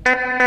You.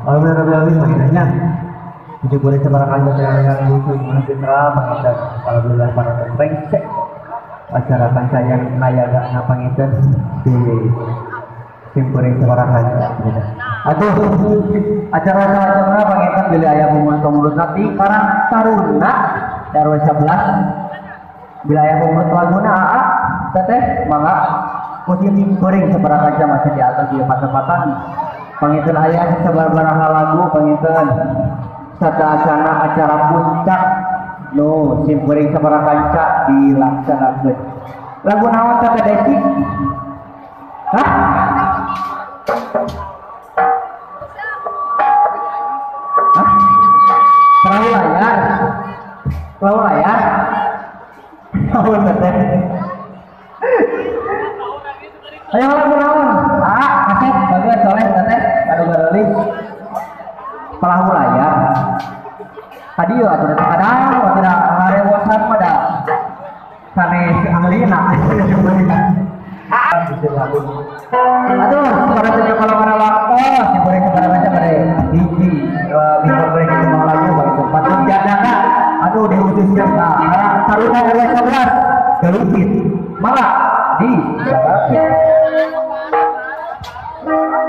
Alhamdulillah makanya tujuh boleh sebarakan yang lucu fitra pangitan alhamdulillah para brengsek acara kancaya nayaga ngapangitan di simpuring sebarakan aduh acara acara pangitan bila aya pemotong mulut nanti Karang Taruna RW 11 bila aya pemotong laguna aa teteh mangga musim goreng sebarakan masih di atas di tempat-tempatan pangitan ayah sabaraha lagu pangitan sateuacana acara puncak nu simkuring sabaraha kanca dilaksanakeun lagu naon teh Desi? Hah? Hah? Perahu layar? Perahu layar? Naon teh? Ayo lagu naon? Ah, kasep bagus soleh teteh anu garelis perahu layar. Tadi ya atuh kadang waktu da ngarewosan mah da sanes ahlina. Aduh, pada tanya kalau kana waktos diberi kepada macam bade hiji minggu beri kitu mah lagu bagi tempat jadana. Aduh dihususkeun ka Karang Taruna RW 11 Galumpit. Mangga di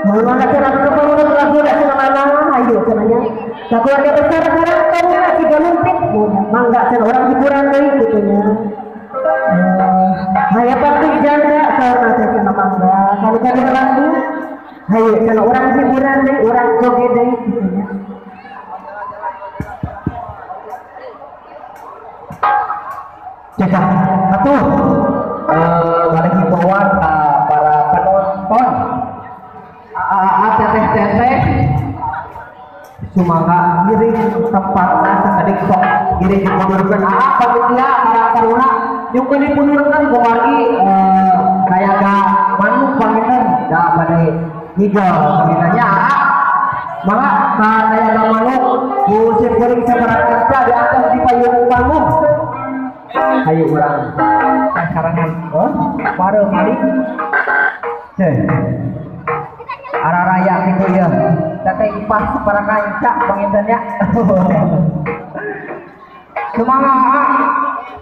Mulai ayo cenanya. Keluarga besar Karang Taruna Cigalumpit, mangga cenah urang hiburan deui kitu nya. Haya pasti janda saurna teh cenah mangga. Kali-kali lagu hayu cenah urang hiburan deui, urang joget deui kitu nya. Cekak atuh balik himbauan para penonton aa teteh-teteh sumangga ngiring tempatna sakedik sok ngiring dipundurkeun aa panitia Karang Taruna nyungkeun dipundurkeun kumargi kayaga manuk panginten da bade ngigel pangintennya aa mangga ka kayaga manuk ku simkuring sabaraha kanca di atas di payung panggung hayu urang sasarangan oh bareng kali ceh arah raya gitu ya teteh ipah para kanca pangintennya semangat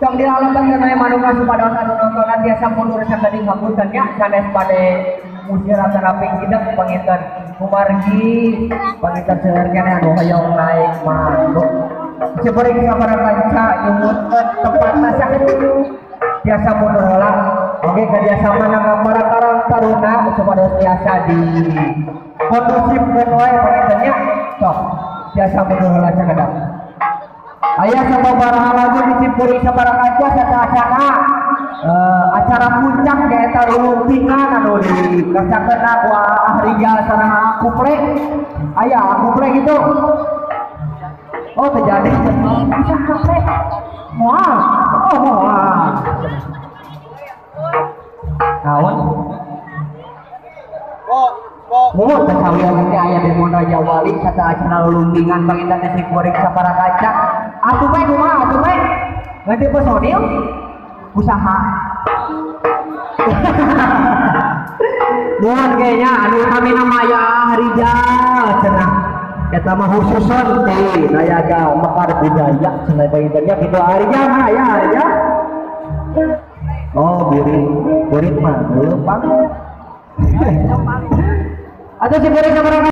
tong dilalepan kana manungna supados anu nontonan tiasa mundur sakedik hapunten nya sanes bade musir atanapi hidep panginten kumargi panginten seueur keneh anu hoyong naik manuk simkuring sabaraha kanca nyuhunkeun tempatna sakedik tiasa mundur heula. Oke, kerjasama dengan para Karang Taruna supados tiasa di kondusifkeun wae pangintennya sok tiasa mundur heula sakedap. Aya sababaraha lagu di simkuring sabaraha kanca sateuacana acara puncak nyaeta lulumpingan anu dikersakeun ku Ahrijal sareng Akuple. Aya Akuple gitu. Oh terjadi. Bisa Akuple. Moal. Oh moal. Naon? Oh, tecawian teh aya demo Raja Wali sateuacana lulumpingan panginten teh simkuring sabaraha kanca. Atuh bae kumaha atuh bae? Ganti personil usaha. Nuhun kayaknya anu kami nama aya Ahrijal cenah. Eta mah khususon ti nayaga mekar budaya cenah panginten nya kitu Ahrijal mah aya Ahrijal. Oh, burit. Burit mah leumpang. Atau simkuring sabaraha